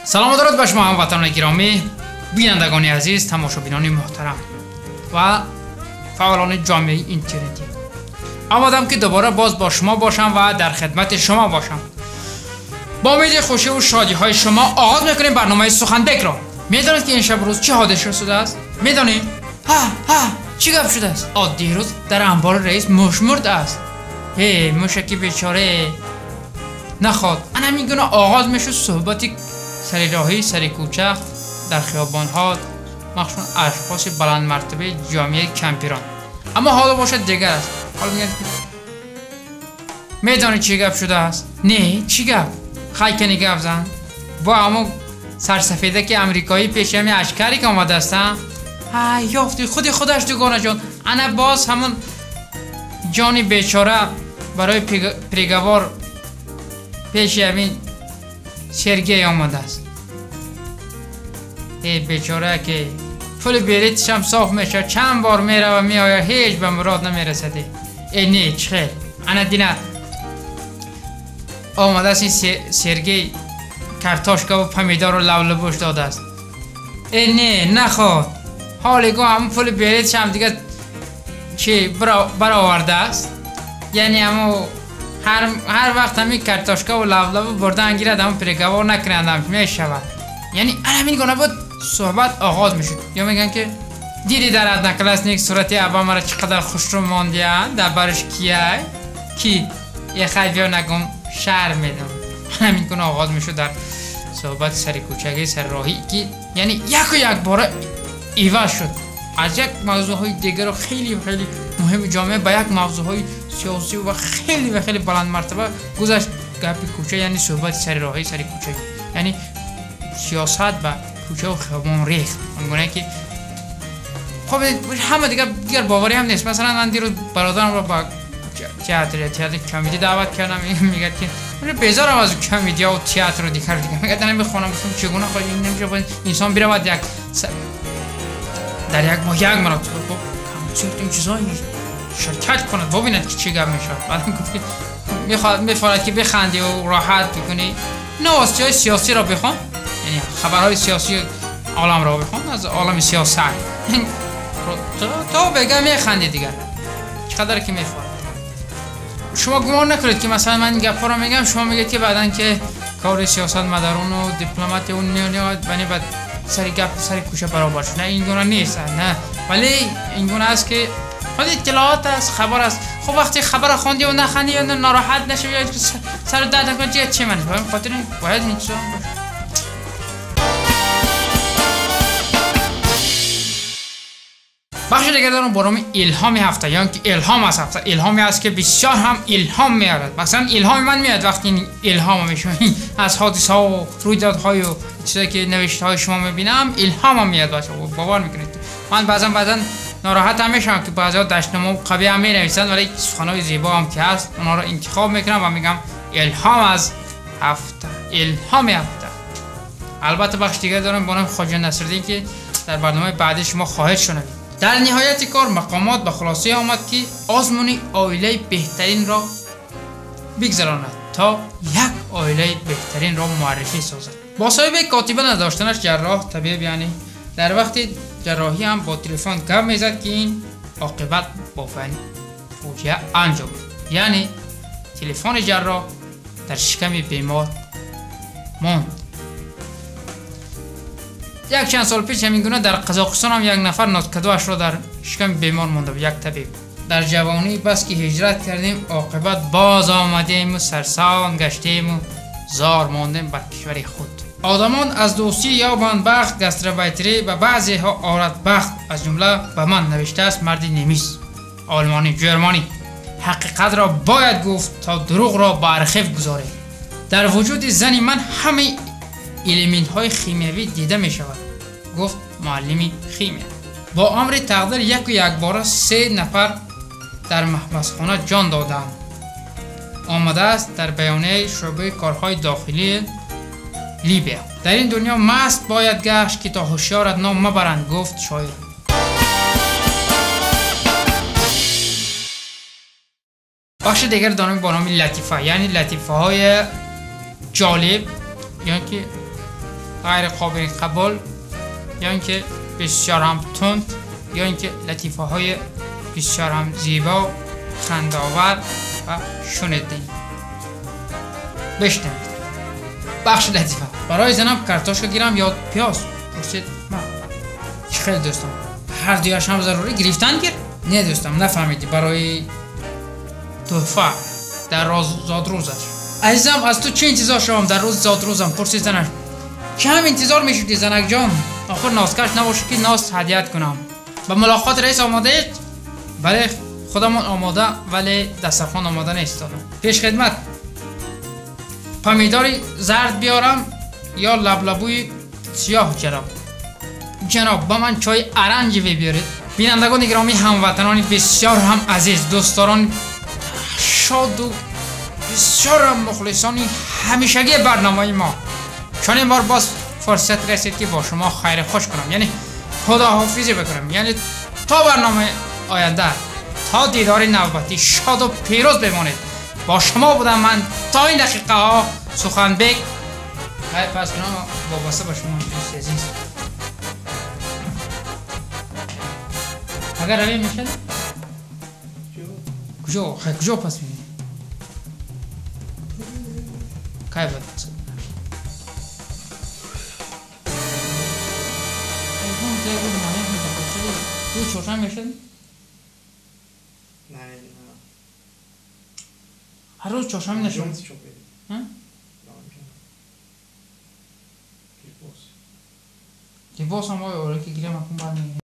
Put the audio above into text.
Салом ва дуруд ба шумо ҳамватанони гиромӣ, бинандагони азиз, тамошобинони муҳтарам ва фаъолони ҷомеаи интернетӣ. Омадам ки дубора боз бо шумо бошам ва дар хидмати шумо бошам. Бо умеди хушӣ ва шодиҳои шумо оғоз мекунем барномаи Суханбекро. Медонед ки ин шаб рӯз чӣ ҳодиса шудааст? Медонед? Ҳа, ҳа, чӣ гап шудааст? Дирӯз дар анбори раис муш мурдааст. Ҳе, мушаки бечора наход. Ана ҳамин гуна оғоз мешуд суҳбати сари роҳӣ, сари кӯча, дар хиёбонҳо, махсусан ашхоси баландмартабаи ҷомеаи кампирон. Аммо ҳоло бошад дигар аст. Ҳоло мегӯянд ки медонӣ чӣ гап шудааст? Не, чӣ гап? Хай кани гап зан. Бо ҳамон сарсафеда ки амрикоӣ пеши ҳамин ашкаре ки омадааст, ҳа, ёфти худи худаш дугона ҷон. Ана боз ҳамон ҷони бечора барои переговор пеши ҳамин Сергей омадааст. Э бечора ки пули билетшам соф мешавад, чанд бор мерава меояд, ҳеҷ ба мурод намерасад. Э не, чӣ хел? Ана дина омадааст ин Сергей картошка ва помидору лавлабӯш додааст. Э не, наход. Ҳоле го ҳамон пули билетшам дига чи баровардааст. Яъне ҳамо ҳар вақт ҳамин картошка ва лавлабу бурдан гирад, ҳамон переговор накунанд мешавад. Яъне ана ҳамин гуна буд суҳбат оғоз мешуд. Ё мегӯянд ки диди дар Одноклассник сурати Обамаро чӣ қадар хушрӯ мондиянд, дар бараш кияй? Ки? Е хай биё нагум, шарм медам. Ҳамин гуна оғоз мешуд дар суҳбати сари кӯчагӣ, сари роҳӣ, ки яъне яку якбора иваз шуд. Аз як мавзӯъҳои дигару хеле хеле муҳими ҷомеа ба як мавзӯъҳои сиёсӣ ва хеле ва хеле баландмартаба гузашт гапи кӯча, яъне суҳбати сари роҳӣ, сари кӯчагӣ. Яъне сиёсат ба кӯча ва хиёбон рехт. Он гуна ки хоб ҳама дигар боварӣ ҳам нест. Масалан ман дирӯз бародарамро ба театри комедӣ даъват кардам. Мегӯяд ки безорам аз комедия ва театру дигар дигар. Мегӯяд намехонам. Гуфтам чӣ гуна хоҳӣ? Намешавад инсон биравад як дар як моҳ як маротиба бо консерт ин чизҳо ширкат кунад, бубинад ки чӣ гап мешавад. Баъдан гуфт ки мехоҳад, мефорад ки бихандӣ ва роҳат бикунӣ. Новостиҳои сиёсиро бихон, яъне хабарҳои сиёсии оламро бихон, аз олами сиёсат. То бега механдӣ дигар, чӣ қадар ки мефорад. Шумо гумон накунед ки масалан ман ин гапҳоро мегӯям, шумо мегӯед ки баъдан ки кори сиёсатмадарону дипломати ӯ баъд сари гап сари кӯча баробар шуд. Не, ин гуна нест, не, вале ин гуна аст ки худ иттилоот аст, хабар аст. Хуб вақте хабарро хондӣ ва нахандӣ ё нороҳат нашавӣ ё сару дард накунӣ, дигар чӣ маънӣ? Ба ҳамин хотир бояд ин чизо бошад. Бахши дигар дорам бо номи илҳоми ҳафта, ё ки илҳом аз ҳафта. Илҳоме аст ки бисёр ҳам илҳом меорад. Масалан илҳоми ман меояд вақти ин илҳом мешавад аз ҳодисаҳо ва рӯйдодҳою чизое ки навиштаҳои шумо мебинам, илҳомам меояд. Бачаҳо бовар мекунед, ман баъзан нороҳат ҳам мешавам ки баъзеҳо дашномао қабиҳ ҳам менависанд, вале суханҳои зебо ҳам ки ҳаст онҳоро интихоб мекунам ва мегӯям илҳом аз ҳафта, илҳоми ҳафта. Албатта бахши дигар дорам бо номи Хоҷа Насриддин ки дар барномаи баъдӣ шумо хоҳед шунавид. Дар ниҳояти кор мақомот ба хулосае омад ки озмуни оилаи беҳтаринро бигзаронад то як оилаи беҳтаринро муаррифӣ созад. Бо соҳиби котиба надоштанаш ҷарроҳ табиб, яъне дар вақти ҷарроҳӣ ҳам бо телефон гап мезад ки ин оқибат бо фоҷиа анҷом ёфт. Яъне телефони ҷарроҳ дар шиками бемор монд. Як чанд сол пеш ҳамин гуна дар Қазоқистон ҳам як нафар ноткадоашро дар шиками бемор монда буд, як табиб. Дар ҷавонӣ бас ки ҳиҷрат кардем, оқибат боз омадему сарсон гаштему зор мондем бар кишвари худ. Одамон аз дӯстӣ ёбанд бахт, гастробайтерӣ ба баъзеҳо орад бахт, аз ҷумла ба ман, навиштааст марди немис, олмонӣ, ҷермонӣ. Ҳақиқатро бояд гуфт то дурӯғро ба архив гузорем. Дар вуҷуди зани ман ҳамаи элементҳои химиявӣ дида мешавад, гуфт муаллими химия. Бо амри тақдир яку якбора 3 нафар дар маҳбасхона ҷон доданд. Омадааст дар баёнияи шӯъбаи корҳои дохилии Либия. Дар ин дунё маст бояд гашт ки то ҳушёрат ном мабаранд, гуфт шоир. Бахши дигар дорем бо номи латифа, яъне латифаҳои ҷолиб ё ки ғайриқобили қабул ё ин ки бисёр ҳам тунд ё ин ки латифаҳои бисёр ҳам зебо, хандаовар ва шунидем. Бишнавед. Бахши латифа. Барои занам картошка гирам ё пиёз? Пурсид ман. Чӣ хеле дӯстам? Ҳар дуяш ҳам зарурӣ, гирифтан гир? Не дӯстам, нафаҳмидӣ, барои тӯҳфа дар зодрӯзаш. Азизам, аз ту чӣ интизор шавам дар рӯзи зодрӯзам? Пурсид занаш. Чӣ ҳам интизор мешудӣ, занакҷон? Охир носкаш набошад ки нос ҳадият кунам. Ба мулоқоти раис омодаед? Бале, худамон омода, вале дастархон омода нест. Пешхидмат, помидори зард биёрам ё лаблабӯи сиёҳ? Ҷаноб, ҷаноб, ба ман чойи аранҷиве биёред. Бинандагони гиромӣ, ҳамватанони бисёр ҳам азиз, дӯстдорони шоду бисёр ҳам мухлисони ҳамешагии барномаи мо, чунин бор боз фурсат расид ки бо шумо хайри хуш кунам, яъне худоҳофизӣ бикунам, яъне то барномаи оянда, то дидори навбатӣ шоду пирӯз бимонед. Бо шумо будам ман то ин дақиқаҳо Суханбек. Хайр пас кунам, вобаста ба шумо дӯсти азиз. Агар равем мешад? Куҷо? Хай куҷо пас мебинем? Кай бад? Рӯз чоршанбе мешад? Ҳар рӯз чоршанбе нашуд. Либосам ой, оре ки гирам акун бармегардам.